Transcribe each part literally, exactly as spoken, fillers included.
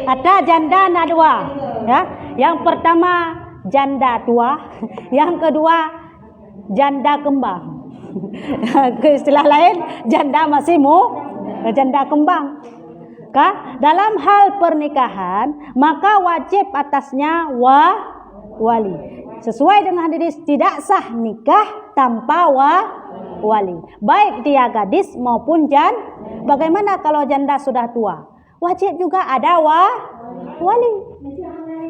Kata janda na dua, ya. Yang pertama janda tua, yang kedua janda kembang. Ke istilah lain, janda masih mu, janda kembang. Ka? Dalam hal pernikahan, maka wajib atasnya wa-, wali. Sesuai dengan hadis, tidak sah nikah tanpa wa-, wali. Baik dia gadis maupun jan-, bagaimana kalau janda sudah tua? Wajib juga ada wa-, wali.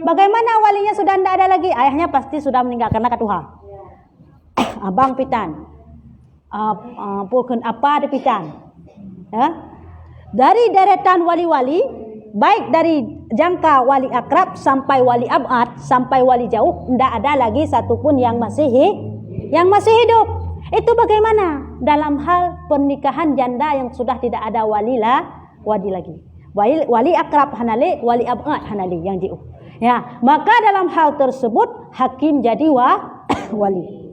Bagaimana walinya sudah tidak ada lagi? Ayahnya pasti sudah meninggal karena ka tuha. Abang pitan. Ah, ah, pukon apa di pitan. Ya? Dari deretan wali-wali, baik dari jangka wali akrab sampai wali abad, sampai wali jauh, tidak ada lagi satu pun yang masih hi-, yang masih hidup. Itu bagaimana dalam hal pernikahan janda yang sudah tidak ada wali la-, wali lagi. Wali, wali akrab hana lé, wali abad hana lé yang jiôh. Ya, maka dalam hal tersebut hakim jadi wa-, wali.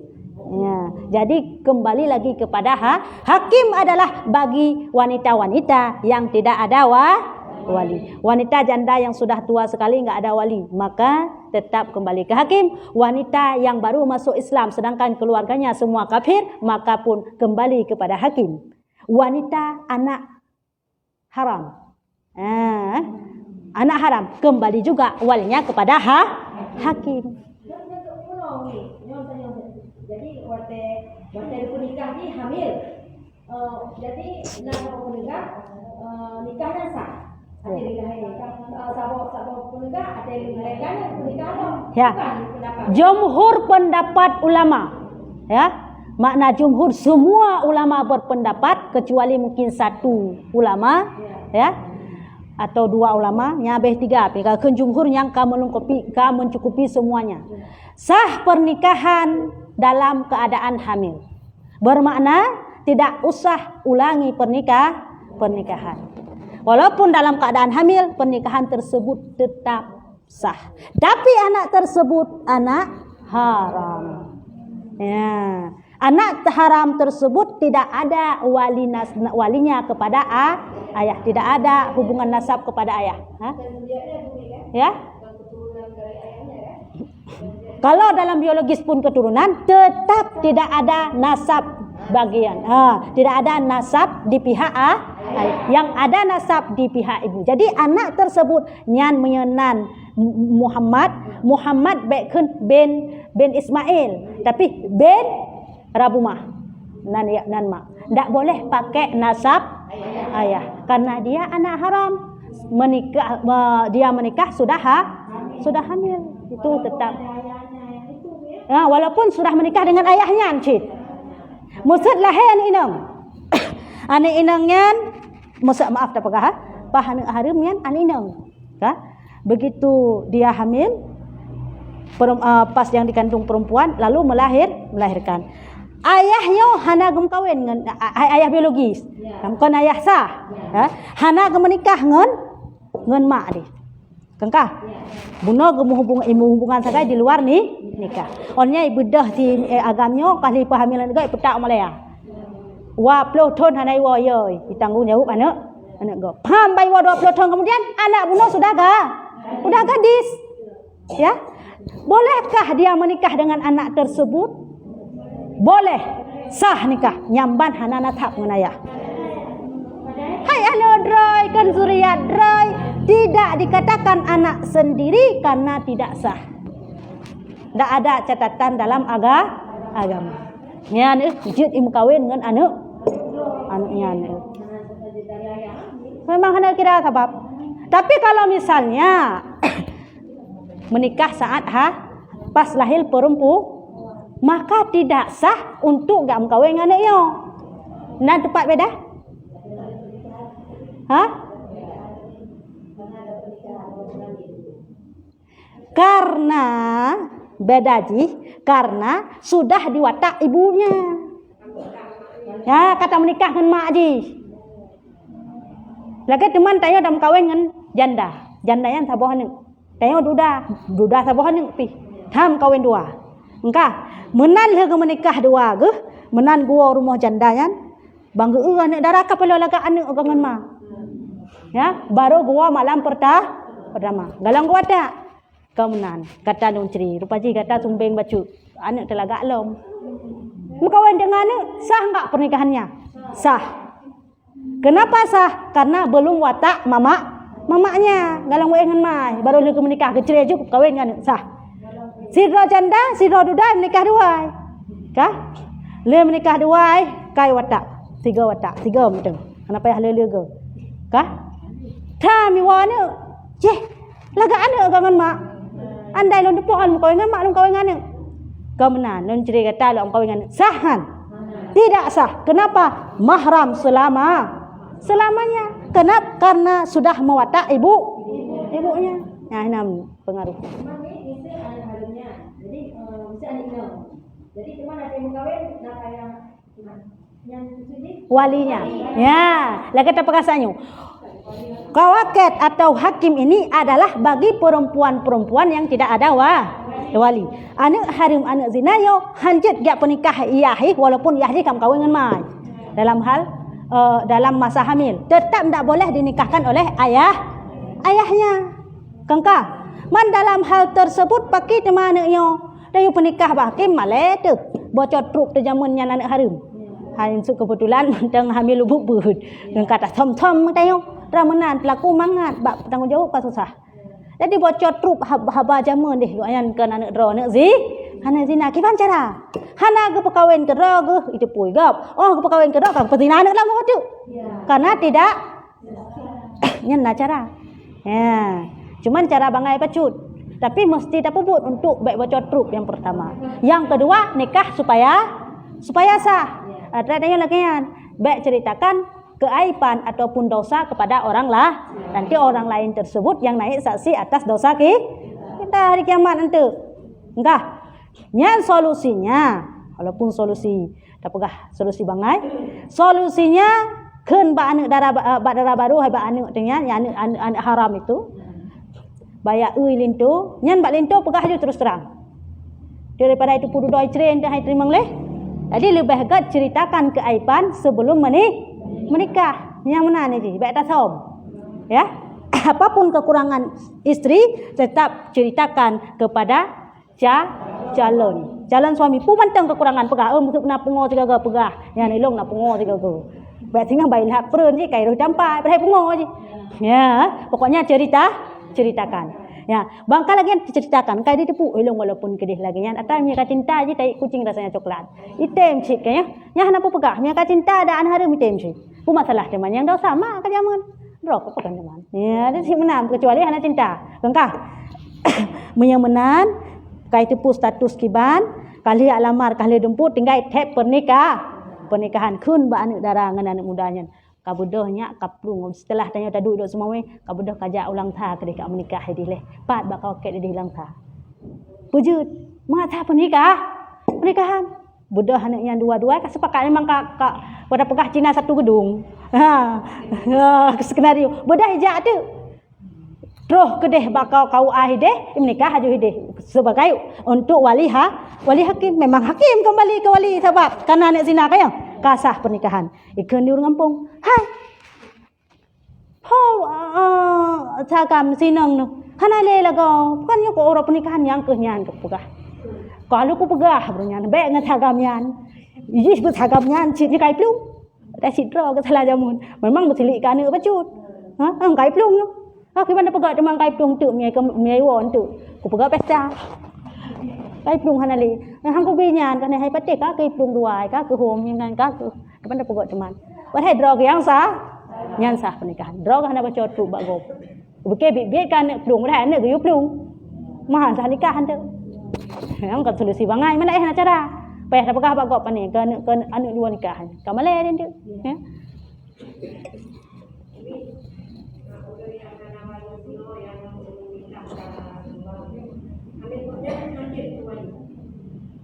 Ya, jadi kembali lagi kepada ha-, hakim adalah bagi wanita-wanita yang tidak ada wa-, wali. Wanita janda yang sudah tua sekali enggak ada wali, maka tetap kembali ke hakim. Wanita yang baru masuk Islam sedangkan keluarganya semua kafir, maka pun kembali kepada hakim. Wanita anak haram. Ah, anak haram kembali juga walinya kepada ha-, hakim. Jadi watèe, watèe peunikah ni hamil. Eh, jadi na saboh peunikah, eh, nikahnya sah. Ada nikah, eh, saboh, saboh peunikah, ada nikah, nikah. Ya. Bukan pendapat. Jumhur pendapat ulama. Ya. Makna jumhur, semua ulama berpendapat kecuali mungkin satu ulama, ya, atau dua ulama, nya habéh tiga. Tapi kalau jumhur nyang ka melengkapi, ka mencukupi semuanya. Sah pernikahan dalam keadaan hamil. Bermakna tidak usah ulangi pernikah-, pernikahan. Walaupun dalam keadaan hamil, pernikahan tersebut tetap sah. Tapi anak tersebut anak haram. Ya. Anak haram tersebut tidak ada wali nas-, walinya kepada a-, ayah, tidak ada hubungan nasab kepada ayah. Ha? Ya? Kalau dalam biologis pun keturunan, tetap tidak ada nasab bagian. Ha, tidak ada nasab di pihak a-, ayah. Yang ada nasab di pihak ibu. Jadi anak tersebut nyan meunyoe nan Mu-, Muhammad, Muhammad bèk kheun bin, bin Ismail, tapi bin Rabumah. Nan ya, nan mak. Ndak boleh pakai nasab ayah, karena dia anak haram. Menikah, me-, dia menikah sudah ha-, sudah hamil. Itu tetap. Ya, walaupun sudah menikah dengan ayahnya cit. Maksud lahé aneuk inong. Aneuk inong nyan, maksud, maaf tapeugah, ha? Paih aneuk hareuem nyan aneuk inong. Ka? Begitu dia hamil, perem-, ah, pas yang dikandung perempuan, lalu melahir, melahirkan. Ayah nyoe hana geumeukawen ngon a-, a-, ayah biologis. Ya. Bukan ayah sah. Ya. Ha? Hana geumeunikah ngon, ngon mak deh. Kan ka? Ya. Bunoe geumeuhubung-, ilmu hubungan sagai di luar ni, nikah. Onnya ibeudôh si, eh, agam nyoe, kah lipah hamil ngon geupeutap malaya. Dua ploh thon hana iwoe, yo, ditanggung jawab aneuk, aneuk gob. Pham ban iwoe dua ploh thon kemudian, anak bunoe sudah ga-, sudah gadis. Ya? Bolehkah dia menikah dengan anak tersebut? Boleh. Sah nikah. Nyang ban hana nasab ngon ayah. Hai aneuk droe, kon zuriat droe, tidak dikatakan anak sendiri karena tidak sah. Ndak ada catatan dalam aga-, agama. Nyan, eh, jeuet imeukawen ngon aneuk, aneuk nyan, eh. Memang hana kira sabab. Tapi kalau misalnya menikah saat ha-, pas lahir perempu-, maka tidak sah untuk gak meukawen ngon aneuk nyoe. Na teumpat beda? Ha? Karena, beda jih, karena sudah di watak ibunya. Ya, ka meunikah ngon mak jih. Lagèe teuma tanyoe ka meukawen ngon janda. Janda nyan saboh aneuk. Tanyoe duda, duda saboh aneuk pih. Ka meukawen dua. Engka, meunan lheueh geumeunikah dua geuh, meunan geuwoe rumoh janda nyan, ban geu-eu aneuk dara ka paloe lagak aneuk ngon ma. Ya, baru geuwoe malam perta-, Pertama, galong geuwatak. Ka meunan, gata lôn cre. Rupa jih gata sumbeng bacut. Aneuk teulagak lom. Meukawen deungon aneuk, sah enggak pernikahannya? Sah. Kenapa sah? Karena belum watak mamak, mamaknya. Galong wéh ngon mai, baru lheueh meunikah geucre ju kawin ngon aneuk, sah. Sidroe janda, sidroe duda meunikah dua ai. Ka? Lheueh meunikah dua ai, kai watak. Sigoe watak, sigoe meuteung. Hana payah lé-lé goe. Ka? Tham iwoe aneuk. Ceh, lagak aneuk ka ngon mak. Andai lôn teupeue han meukawen ngon mak, lôn kawen ngon aneuk. Ka meunan, lôn cre gata lôn kawen ngon aneuk. Sah han? Tidak sah. Kenapa? Mahram selama, selamanya. Kenapa? Karena sudah mewatak ibu, ibunya. Nah, enam pengaruh. Walinya. Ya, lagak tapeugah sanyoe. Kawaket atau hakim ini adalah bagi perempuan-perempuan yang tidak ada wa-, wali. Aneuk hareuem, aneuk zina nyoe hanjeuet jak peunikah yah jih, walaupun yah jih ka meukawen ngon mai. Dalam hal, eh, dalam masa hamil, tetap ndak boleh dinikahkan oleh ayah, ayahnya. Kengka, man dalam hal tersebut pakri teuma aneuk nyoe. Dah yue peunikah bak hakim malée teuh. Bocor trup teuh jameun nyan aneuk hareuem. Hai, su kebetulan mantong hamil ubit beuet. Ngon kata thom-thom meutanyoe. Teuma meunan pelaku mangat bak tanggung jaweueb ka susah. Jadi bocor trup hab-, haba jameun deh, gobnyan kon aneuk droe, aneuk zi-, aneuk zina. Kiban cara? Hana geupeukawen keudroe geuh, itu pui gob. Oh, geupeukawen keudroe ka geupeuzina aneuk lom teuk. Karena tidak Nyan na cara. Ya. Cuman cara bangai bacut. Tapi mesti tapeubuet untuk bék bocor trup yang pertama. Yang kedua, nikah supaya, supaya sah. Ah, teuka lagée nyan. Bék ceritakan keaiban ataupun dosa kepada orang lah. Nanti orang lain tersebut yang naik saksi atas dosa ki-, kita hari kiamat nanti. Enggak. Nyan solusinya. Walaupun solusi Tapeugah solusi bangai. Solusinya, kheun bak aneuk dara ba-, bak dara barô hai bak aneuk teuh nyan, nyang aneuk, aneuk, aneuk haram itu. Baya ui linto, nyan bak linto peugah ju terus terang. Daripada itu peududoe cre teuh hai teurimong lé. Jadi leubeh gét ceritakan keaiban sebelum meni-, menikah. Nyang meunan jih, bék tasom. Ya. Apapun kekurangan istri, tetap ceritakan kepada Ca-, calon. Calon suami. Peue mantong kekurangan peugah. Oh, meukeuna pungo sigoe-goe peugah. Nyan ilong na pungo sigoe-goe. Bék singoh bai lhak peureueng jih, kai roh tampai, padahai pungo jih. Ya, pokoknya cerita, ceritakan. Ya, bangka lagée nyan ceritakan. Kai diteupeu ilong walaupun keudeh lagée nyan. Ata meunyo ka cinta jih, tai kucing rasanya coklat. Item cit ka ya. Nyan hana peugah. Meunyo ka cinta ada aneuk hareuem item cit. Peue masalah teuma nyang dosa mak ka jameun. Droe ka peugah teuma. Ya, ada cit meunan kecuali hana cinta. Kengkah. Meunyo meunan, Ka jiteupeu status kiban, ka lheueh lamar, ka lheueh dumpue, tinggai thép peunikah. Pernikahan kheun bak aneuk dara ngon aneuk muda nyan. Ka beudôh nyak ka plueng, seuteulah tanyoe taduek-duek seumawé, ka beudôh ka jak u Langsa keudeh ka meunikah ideh lé. Pat bak ka wakét ideh Langsa. Peue jeuet, masa peunikah? Pernikahan. Beudôh aneuk nyan dua-dua ka sepakat memang ka, ka, pada peugah Cina satu gedung. Ha. Ha, skenario. Beudôh ijak teuk. Troh keudeh bak K U A hideh, meunikah aju hideh. Sebagai untuk wali ha-, wali hakim. Memang hakim kembali ke wali sabab kana aneuk zina ka nyan. Ka sah pernikahan. Ikheun di ureueng gampông. Hai. Ho, ah, sagam sinong nyoe. Hana lé lagoe. Bukan nyoe keu uroe pernikahan nyang keuh nyan keu peugah. Kalau ku peugah, baru nyan, bék ngon sagam nyan. Ih, beusagam nyan, cit nyoe kai plueng. Dah sidroe keu salah jameun. Memang meusilik keu aneuk bacut. Ha? Hang kai plueng nyoe. Ha, kiban tapeugah teuma kai plueng teuk, mie ke, mie iwoe teuk. Ku peugah pesta. Kai plueng hana lé. Hang kubi nyan, kan hai patéh ka kai plueng dua, ka keu hom, nyan ka keu. Kiban tapeugah teuma. Padahai droe nyang sah, nyan sah pernikahan. Droe hana bacut bak gob. Bukée biet-biet ka aneuk plueng, padahai aneuk geuyue plueng. Maha sah nikah teuk. Nyang ka solusi bangai, mana eh na cara. Payah tapeugah bak gob pane, ke aneuk, ke aneuk dua nikah. Ka malée dia teuk. Ya.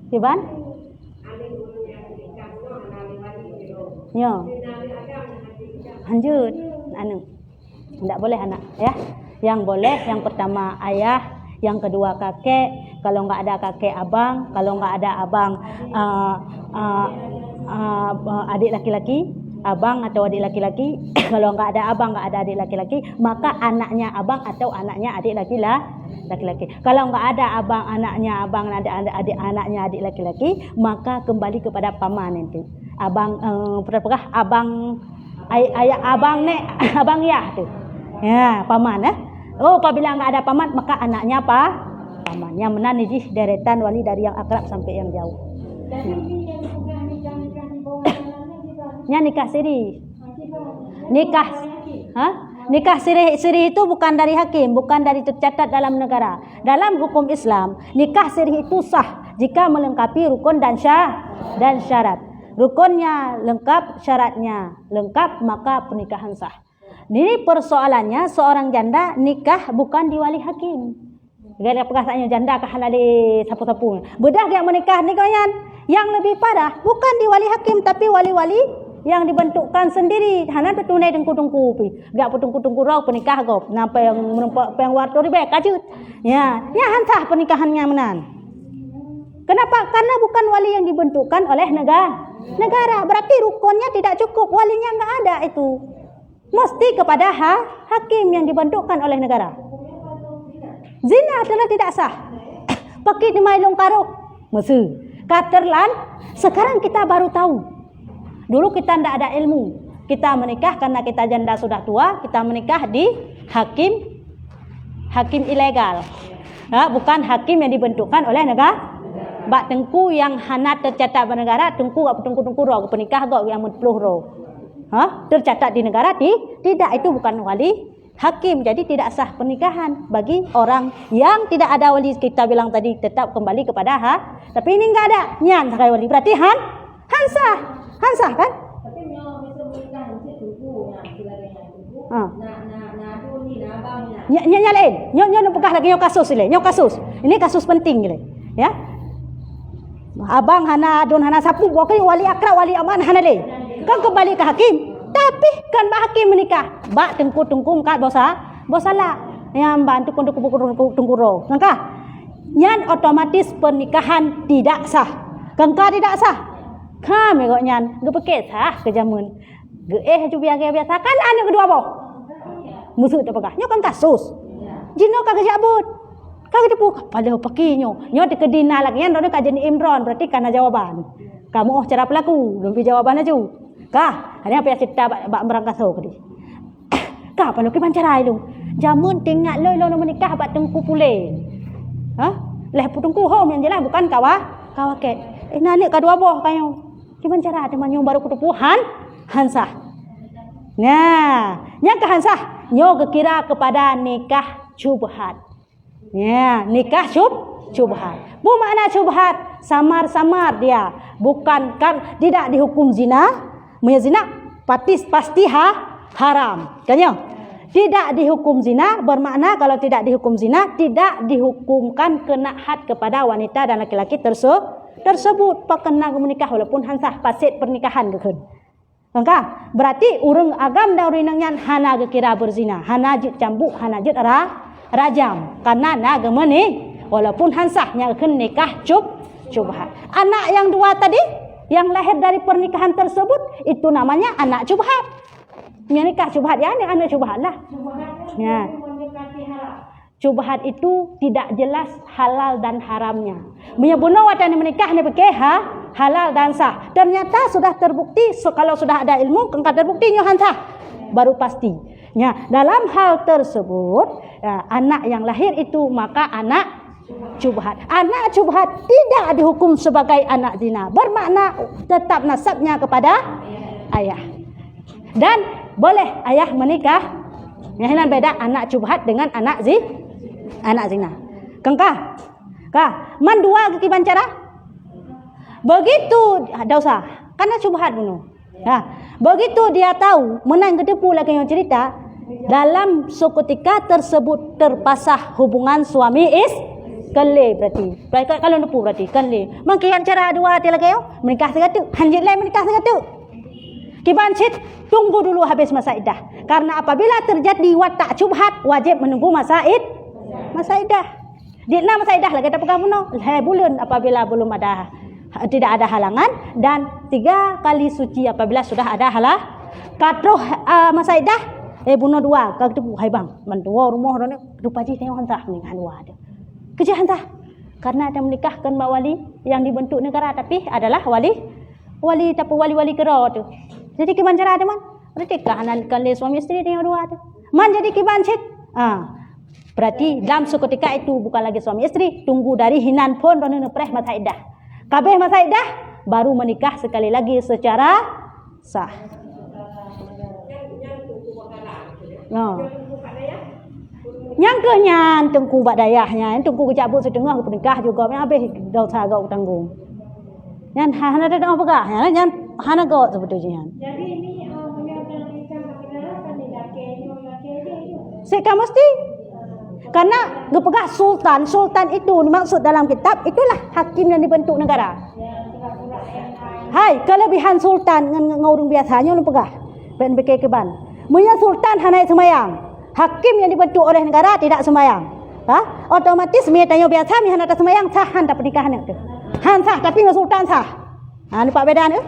Kiban? Ya. Lanjut, aneuk. Ndak boleh anak, ya. Yang boleh, yang pertama ayah, yang kedua kakek, kalau nggak ada kakek abang, kalau nggak ada abang, eh, eh, eh, adik laki-laki, abang atau adik laki-laki. Kalau nggak ada abang, nggak ada adik laki-laki, maka anaknya abang atau anaknya adik laki-la-, laki-laki. Kalau nggak ada abang, anaknya abang, ada adik, anaknya adik laki-laki, maka kembali kepada paman itu. Abang, eh, peugah abang, ay-, ayah abang nek, abang yah tu. Ya, paman, eh. Oh, apabila nggak ada paman, maka anaknya apa? Paman. Yang mana ni jih deretan wali dari yang akrab sampai yang jauh. Nyan nikah siri. Nikah, ha? Nikah siri, siri itu bukan dari hakim, bukan dari tercatat dalam negara. Dalam hukum Islam, nikah siri itu sah jika melengkapi rukun dan sya-, dan syarat. Rukunnya lengkap, syaratnya lengkap, maka pernikahan sah. Jadi persoalannya seorang janda nikah bukan di wali hakim. Gaya peugah saat nyoe janda ka hana lé sapu-sapu. Bedah gaya menikah ni kau nyan. Yang lebih parah bukan di wali hakim tapi wali-wali yang dibentukkan sendiri. Hana tetunai tengku-tengku pi. Gak petengku-tengku rau penikah gop. Nampai yang menumpuk peng warto ribet kajut. Ya, ya hansah pernikahannya menan. Kenapa? Karena bukan wali yang dibentukkan oleh negara. Negara berarti rukunnya tidak cukup, walinya nggak ada itu. Mesti kepada ha-, hakim yang dibentukkan oleh negara. Zina adalah tidak sah. Pakai di mailung karuh. Mesti. Katerlan, sekarang kita baru tahu. Dulu kita ndak ada ilmu. Kita menikah karena kita janda sudah tua, kita menikah di hakim, hakim ilegal. Ha, bukan hakim yang dibentukkan oleh negara. Bak tengku yang hana tercatat bak negara, tengku gak tengku-tengku roh, penikah gak yang meuploh roh. Ha? Tercatat di negara ti-, tidak, itu bukan wali hakim. Jadi tidak sah pernikahan bagi orang yang tidak ada wali kita bilang tadi, tetap kembali kepada ha. Tapi ini enggak ada. Nyan sakai wali. Berarti han, hansah. Hansah kan? Ha. Nyoe, nyoe, nyoe lain. Nyoe, nyoe, nyoe peugah lagi nyoe kasus ilée. Nyoe kasus. Ini kasus penting ilée. Ya. Abang hana, adun hana sapu, bukan wali akrab, wali aman hana lé. Kan kembali ke hakim. Tapi kan bak hakim menikah. Bak tengku-tengku kat bosa, bosala. Yang bantu tengku-tengku roh. Kan kah? Nyan otomatis pernikahan tidak sah. Kan kah tidak sah? Kami kok nyan geupeukét sah ke jameun. Geuéh ju biasa-biasa kan aneuk keudua boh. Musuh teupeugah. Nyoe kan kasus. Jinoe ka geujak buet. Ka geuteupeue, padahai paki nyoe. Nyoe teukeudi na lagée nyan droeneuh ka jadi Imron, berarti ka na jawaban. Kamoe cara pelaku, lôn pi jawaban laju. Kah, ada apa yang cerita bak, bak meurangkaso keudi. Kah, paloe kiban cara ilung. Jameun teuingat lôn, lôn menikah bak Teungku Puleng. Ha? Leh Teungku hom yang jelas bukan kawa, kawa kek. Eh, na aneuk ka dua boh kayong. Kiban cara teuma nyoe baru kuteupeue han, hansah. Nah, nyang ka hansah, nyoe geukira kepada nikah syubhat. Ya, nikah syub-, syubhat. Peue makna syubhat? Samar-samar dia. Bukan kan, tidak dihukum zina. Meunyoe zina, patis, pasti ha-, haram. Kan ya? Tidak dihukum zina bermakna kalau tidak dihukum zina, tidak dihukumkan kena had kepada wanita dan laki-laki terse-, tersebut. Pakon na menikah walaupun hansah, pasit pernikahan geukheun. Maka, berarti ureuëng agam dan ureuëng inong nyan hana geukira beuzina, hana jeuet cambuk, hana jeuet ra-, rajam. Karena na geumeuni, walaupun hansah nyang kheun nikah syub-, syubhat. Anak yang dua tadi, yang lahir dari pernikahan tersebut, itu namanya anak syubhat. Yang nikah syubhat, ya, anak, anak syubhat lah. Ya. Syubhat itu tidak jelas halal dan haramnya. Meunyoe bunoe watée neumeukah neupike ha, halal dan sah. Ternyata sudah terbukti, se-, kalau sudah ada ilmu, kan ka terbukti nyoe han sah. Baru pasti. Ya, dalam hal tersebut, ya, anak yang lahir itu maka anak syubhat. Anak syubhat tidak dihukum sebagai anak zina. Bermakna tetap nasabnya kepada ayah. Dan boleh ayah menikah. Nyang hinan beda anak syubhat dengan anak zi-, anak zina. Kengkah. Kah, mandua geukiban cara? Begitu, ah, dosa. Karena syubhat bunoe. Ya. Begitu dia tahu, meunan geuteupeue lagée nyang cerita, dalam seketika tersebut terpasah hubungan suami is-, kan lé berarti. Berarti kalau neupeu berarti, kan lé. Meukiban cara dua ti lagée nyoe, menikah sigoe teuk, hanjeuet lé menikah sigoe teuk. Kiban cit, tunggu dulu habis masa iddah. Karena apabila terjadi watak syubhat, wajib menunggu masa id-, masa iddah. Di na masa iddah lagée tapeugah bunoe, lhée buleuen apabila belum ada Tidak ada halangan, dan tiga kali suci apabila sudah ada hala-, ka troh, ah, masa iddah, eh, bunoe dua, ka geuteupeue, hai bang, ban tuwoe rumoh droeneuh, rupa jih tanyoe han sah meuninggai dua tu. Keu jih han sah. Karena ata meunikah kon bak wali nyang dibentuk negara, tapi adalah wali, wali tapi wali-wali keudroe tu. Jadi kiban cara teuma, berarti ka hana kon lé suami isteri tanyoe dua tu. Man jadi kiban cit. Ah. Berarti dalam seketika itu bukan lagi suami isteri, tunggu dari hinan phon droeneuh neupreh masa iddah. Ka abéh masa iddah, baru menikah sekali lagi secara sah. Nah. Nyang keuh nyan teungku bak dayah nyan, teungku geucabut siteungoh geupeuningkah juga, nyan abéh dosa geutanggong. Nyan ha-, hana teupeugah, nyan, nyan hana gét seubeutôi jih nyan. Jadi ini, eh, meunyoe keuneuk nikah bak keudara kan dilakée nyoe, lakée jih nyoe. Sik ka meusti. Karena geupeugah sultan, sultan itu maksud dalam kitab itulah hakim yang dibentuk negara. Hai, kelebihan sultan ngon, ngon ureuëng biasa nyoe lôn peugah. Ban pike kiban. Meunyoe sultan hana seumayang, hakim yang dibentuk oleh negara tidak sembahyang. Ha? Otomatis meunyoe tanyoe biasa, meunyoe hana taseumayang, sah han tapeunikah aneuk teuh. Han sah, tapi ngon sultan sah. Ha, nampak beda nyoe?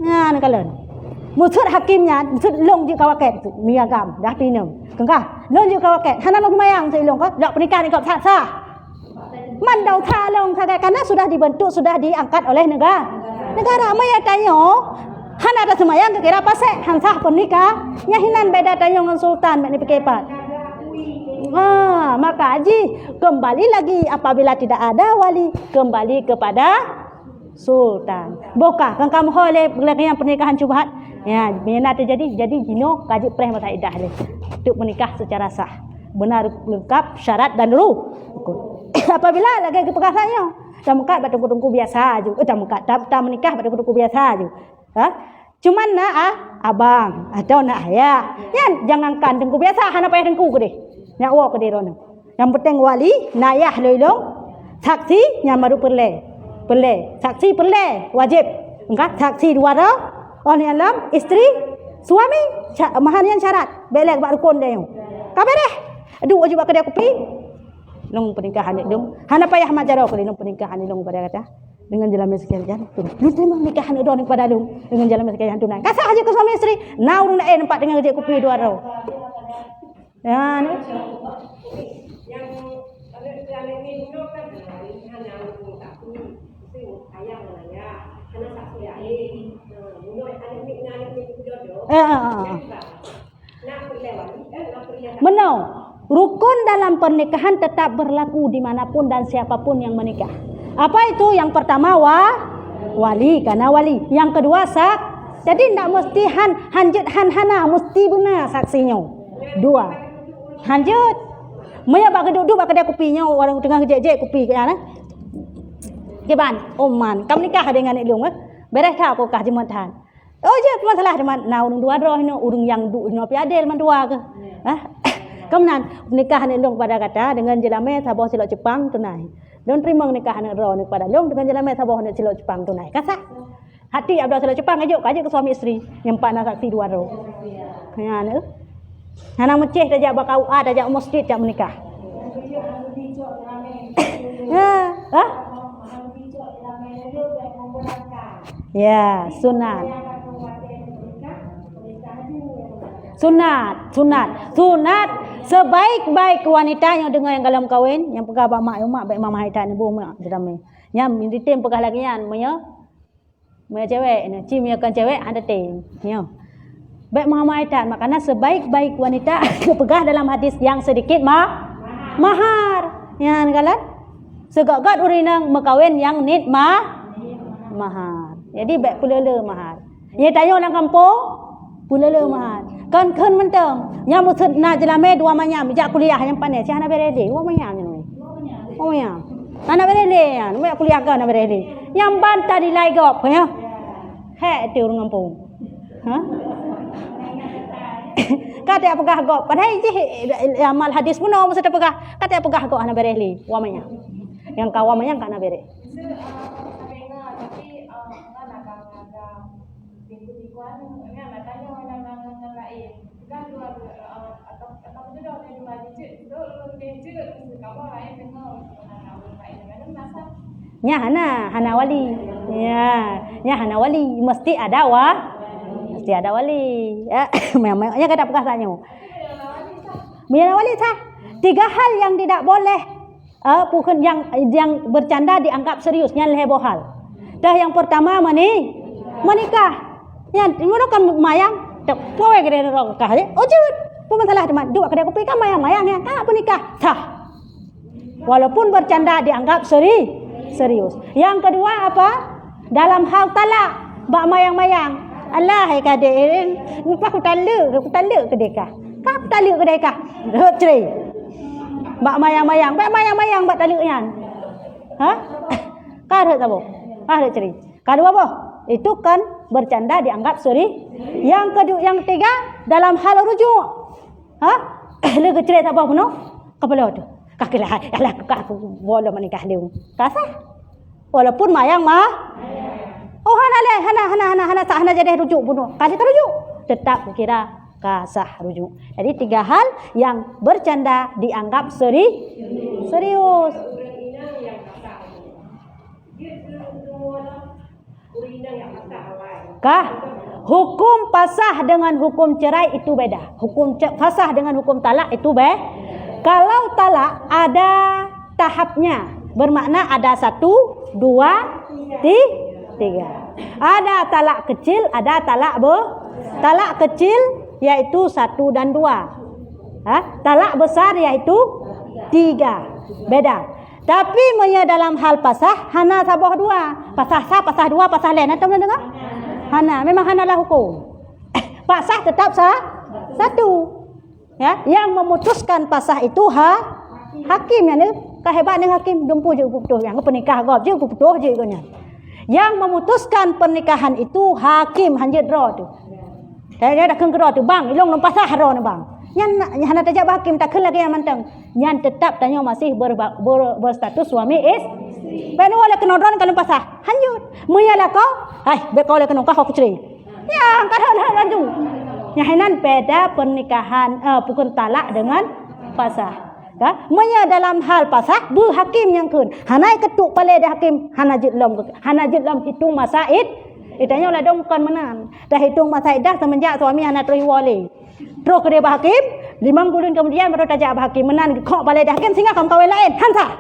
Nyan kalon. Maksud hakim nyan, maksud lôn jeuet keu wakét, meunyoe agam, dah pinang. Keungkah, lôn jeuet keu wakét, hana lôn seumayang, maksud lôn ka, jak peunikah nibak sah-sah. Man dosa lôn sagai, karena sudah dibentuk, sudah diangkat oleh nega-, negara. Meunyoe tanyoe hana taseumayang, geukira pasék, han sah peunikah. Nyan hinan beda tanyoe ngon sultan, bak neupike pat. Ha, maka jih kembali lagi apabila tidak ada wali, kembali kepada sultan. Boh ka, kan kamoe ho lé, lé nyan pernikahan syubhat. Ya, bila terjadi, jadi jinoe ka jeuet preh masa iddah lé. Untuk menikah secara sah. Benar lengkap syarat dan ru-, rukun. Apabila lagée geupeugah nyoe, tameukat bak teungku-teungku biasa ju. Eh, tameukat, tam, tam menikah bak teungku-teungku biasa ju. Ha? Cuman na, ah, abang atau na ayah. Nyan jangankan teungku biasa, hana payah teungku keudeh. Nyak woe keudeh droeneuh. Nyang penting wali, na ayah lôn ilong, saksi nyang baru peureulée. Peureulée. Saksi peureulée wajéb. Engka saksi dua droe, oh nyang lom isteri, suami, sya-, mahar nyan syarat. Bék lé bak rukon deh nyoe. Ka beureh. Duek wajéb bak keudè kupi. Lôn peunikah aneuk lôn. Hana payah mat jaroe keudeh lôn peunikah aneuk lôn pada gata. Dengan jeulamen sekian jantung. Lôn teurimong nikah aneuk droeneuh pada lôn. Dengan jeulamen sekian jantung. Ka sah jeuet keu suami isteri. Na ureuëng laén nampak dengan jeuet kupi dua droe. Ya, ni. Eh, eh, eh, eh. Meunoe, rukun dalam pernikahan tetap berlaku di mana pun dan siapa pun yang menikah. Apa itu? Yang pertama, wa-, wali, karena wali. Yang kedua, sak-, jadi ndak mesti han, han jeuet han hana, mesti beuna saksi nyoe. Dua. Han jeuet. Meunyoe bak geuduek-duek bak keudè kupi nyoe, ureuëng teungoh geujek-jek kupi keu nyan, eh. Kiban, oh man, ka menikah dengan aneuk lôn, eh. Beureh that, ka jeuet meuhan. Oh, jeuet masalah teuma na ureuëng dua droe inoe, ureuëng nyang duek inoe pih adil mandua keuh. Hah? Ka meunan, nikah aneuk lôn kepada gata dengan jeulamen saboh silop cupang tunai. Lôn teurimong nikah aneuk droeneuh kepada lôn dengan jeulamen saboh silop cupang tunai. Ka sah. Hati abdal silop cupang ka jeuet, ka jeuet keu suami isteri. Nyang pat na saksi dua droe. Nyan, eh. Hana meucéh tajak bak K U A, tajak u masjid, jak meunikah. Ya, ha? Ya, sunat. Sunat, sunat. Sunat sebaik-baik wanita nyang deungon nyang galom kawen, nyang peugah bak mak, "Mak, bèk mamah itat neuboh mak, damé." Nyan meunitém peugah lagèe nyan, meunyoe Meunyoe cewek, nah, ci meunyoe kon cewek, hana tem. Nyoe. Bèk meuhai-hai that, makana sebaik-baik wanita geupeugah dalam hadis, "Yang sedikit ma-, mahar." Nyan kalon. Seugöt-göt ureueng inong meukawen nyang niet ma-, mahar. Jadi, bèk peuleu-leu mahar. Nyoe tanyoe lam kampung, Peuleu-leu meuhan. Kon kheun mantong. Nyang meuseuet na jeulamé dua manyam, jak kuliah nyang pané, si hana bèrèh lé, dua manyam nyan weh. Dua manyam. Hana bèrèh lé nyan, weh kuliah kon hana bèrèh lé. Nyang ban tadi lai gob, ya. Hék ti ureueng gampông. Ha? Ka teupeugah gob, padahai jih, eh, amal hadis bunoe meusti teupeugah. Ka teupeugah gob hana bèrèh lé, dua manyam. Nyang ka dua manyam ka hana bèrèh. Tiku-tiku anu, nyan lah tanyong ngon, ngon, ngon laén. Peugah dua, eh, atau, atau meudodo ngon dua jijeuet, duduk lôn deh jeuet, meusti kamoe laén deungoe, ngon ureueng laén. Ngon masa, Nyan hana, hana wali. Ya, nyan hana wali. Mesti ada wa-, mesti ada wali. Ya, memangnya kata peugah tanyoe. Meunyoe wali sah. Tiga hal yang tidak boleh, eh, bukan yang, yang bercanda dianggap serius, nyan lhèe boh hal. Dah yang pertama meni-, menikah. Nyan, mula kan mayang, tak pawai kedai rokok kah, eh? Oh, jeuet. Apa masalah teuma? Duek kedai kopi kan mayang-mayang, ya. Tak apa nikah. Sah. Walaupun bercanda dianggap seri-, serius. Yang kedua apa? Dalam hal talak, bak mayang-mayang. Alah, hai kadek, eh, leupah kutalek, kutalek keudeh kah? Kah kutalek keudeh kah? Rhot cerai. Bak mayang-mayang, bak mayang-mayang bak talek nyan. Ha? Ka rhot saboh. Ka rhot cerai. Ka dua boh. Itu kan bercanda dianggap seri-, yang kedua, yang ketiga, dalam hal rujuk. Ha? Lé geucré saboh bunoe keupeue tu. Ka keulah, alah, ka aku bolo menikah lé. Ka sah. Walaupun mayang mah. Oh, hana lé, hana, hana, hana, hana sah, hana jadi rujuk bunoe. Ka sah rujuk. Tetap kira ka sah rujuk. Jadi tiga hal yang bercanda dianggap seri-, serius. Kah? Hukum pasah dengan hukum cerai itu beda. Hukum ce-, pasah dengan hukum talak itu be-, kalau talak ada tahapnya. Bermakna ada satu, dua, ti-, tiga. Ada talak kecil, ada talak be-, talak kecil yaitu satu dan dua. Ha? Talak besar yaitu tiga. Beda. Tapi meunyoe dalam hal pasah, hana saboh dua. Pasah sah, pasah dua, pasah laén. Ata pernah dengar? Hana. Memang hana lah hukum. Pasah tetap sa-, satu. Ya, yang memutuskan pasah itu ha-, hakim, ya, ni. Ka hebat ni hakim, dumpu je putôh. Yang peunikah gob je putôh je ikutnya. Yang memutuskan pernikahan itu hakim, hanjeuet droe tu. Tanya dah kheun keudroe tu, "Bang, ilong lôn pasah droe ni, Bang." Nyan, nyan hana tajak bak hakim, takheun lagèe nyan mantong. Nyan tetap tanyoe masih ber-, ber-, berstatus suami is-, bèk nyoe lé keunoe droe ka lôn pasah. Hanjeuet. Meunyoe lakoe, "Hai, bèk kau lé keunoe, ka kau kucre." Ya, angkat hak-hak laju. Nyan hainan beda pernikahan, eh, bukan talak dengan pasah. Ka? Meunyoe dalam hal pasah, beu hakim nyang kheun. Hana ikeutuk palé di hakim, hana jeuet lom, hana jeuet lom hitung masa id-, itanyoe ladom kon meunan. Dah hitung masa iddah semenjak suami hana troh iwoe lé. Troh keudeh bak hakim, limong buleuen keumudian baru tajak bak hakim. Meunan geukhok palé di hakim sehingga ka meukawen laén. Han sah.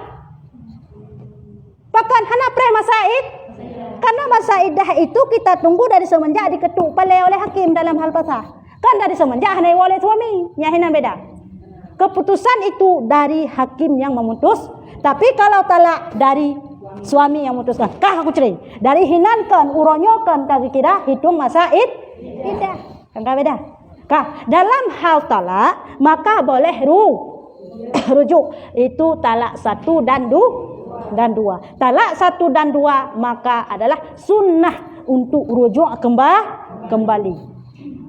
Pakon hana preh masa id-, karena masa iddah itu kita tunggu dari semenjak diketuk palé oleh hakim dalam hal pasah. Kan dari semenjak hana iwoe lé suami. Nyan hainan beda. Keputusan itu dari hakim yang memutus. Tapi kalau talak dari suami yang memutuskan, "Kah aku cerai." Dari hinan kon, uroe nyoe kon ka geukira hitung masa id-, iddah. Kan ka beda. Ka, dalam hal talak, maka boleh ru-, rujuk. Itu talak satu dan du-, dan dua. Talak satu dan dua, maka adalah sunnah untuk rujuk kemba-, kembali.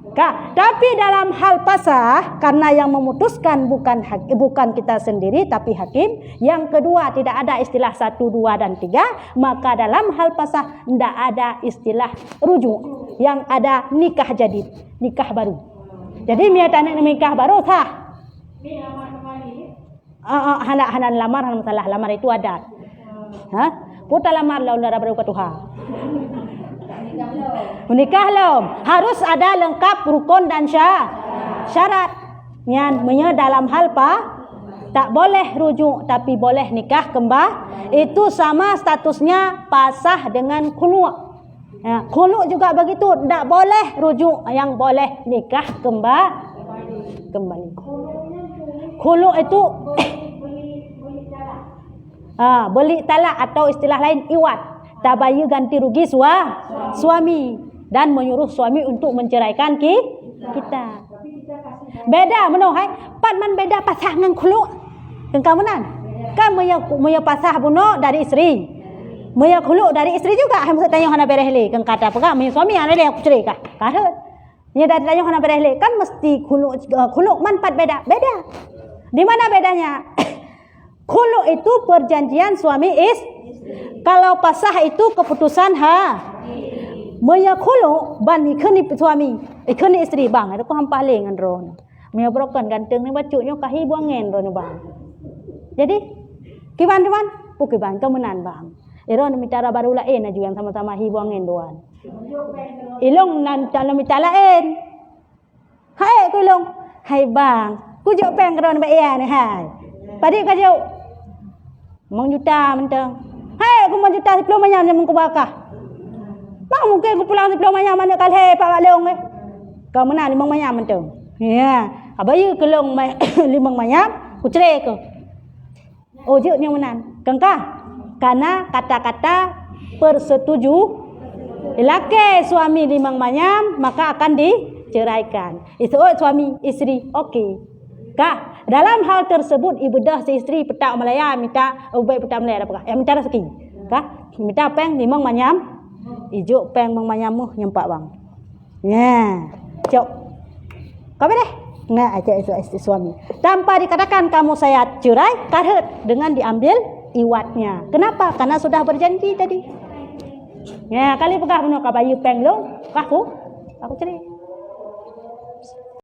Ka, tapi dalam hal pasah, karena yang memutuskan bukan hak-, bukan kita sendiri, tapi hakim. Yang kedua, tidak ada istilah satu, dua, dan tiga, maka dalam hal pasah, ndak ada istilah rujuk. Yang ada nikah jadid, nikah baru. Jadi, meunyoe taneuk nikah baru, sah. Ah, ah, hana, hana lamar, hana masalah. Lamar itu adat. Ha? Peue talamar lom dara barô ka tuha. Menikah lom. Harus ada lengkap rukun dan sya-, syarat. Nyan, meunyoe dalam hal pa-, tak boleh rujuk, tapi boleh nikah kemba-, itu sama statusnya pasah dengan khulu'. Ya, khulu' juga begitu, ndak boleh rujuk, yang boleh nikah kemba-, kembali. Khulu' itu, ah, beli talak atau istilah lain iwad, tabayeue ganti rugi sua-, suami dan menyuruh suami untuk menceraikan ki-, kita. Beda meunoe hai, pat man beda pasah ngon khulu'. Keu ka meunan. Kan meunyoe, meunyoe pasah bunoe dari isteri. Meunyoe khulu' dari isteri juga, hai maksud tanyoe hana beres lé. Keu ka tapeugah, meunyoe suami hana lé aku cerai kah. Ka rhot. Meunyoe dari tanyoe hana beres lé, kan mesti khulu', eh, khulu' man pat beda. Beda. Di mana bedanya? Khulu' itu perjanjian suami is-, kalau pasah itu keputusan ha. Meunyoe khulu' ban ikheun suami, ikheun isteri, "Bang, ada ku hampa lé ngon droe." Meunyoe broken ganteng ni bacut nyoe kahi buang ngen droe nyoe, bang. Jadi, kiban, kiban? Pu kiban, keu meunan, bang. Droeneuh mita raba laén laju nyang sama-sama hi buang angén dua. Ilong nan calon mita laén. Hai ku ilong. Hai bang, kujok péng keu droeneuh bak ia ni hai. Padit kajok? Limong juta mantong. Hai ku limong juta siploh manyam nyang meukeubakah. Bang mungken kupulang siploh manyam aneuk ka lhèe pat bak lôn eh. Ka meunan limong manyam mantong. Ya, abayeue keu lôn ma-, limong manyam, kucre keuh. Oh, jeuet nyang meunan. Kengkah. Karena kata-kata persetuju, lakèe suami limong manyam, maka akan diceraikan. Iseuôt suami, isteri, oke. Kah, dalam hal tersebut, ibeudôh si isteri peutak meulaya, mita, oh, bèk peutak meulaya, dak peugah, ya, mita rezeki. Kah, mita péng limong manyam, ijok péng limong manyam meuh nyang pat bang. Nah, cok. Ka beureh? Nah, cok itu istri suami. Tanpa dikatakan kamu saya cerai, ka rhët dengan diambil iwatnya. Kenapa? Karena sudah berjanji tadi. Nah, kali peugah bunoe ka bayeue péng lôn, kah ku, aku cerai.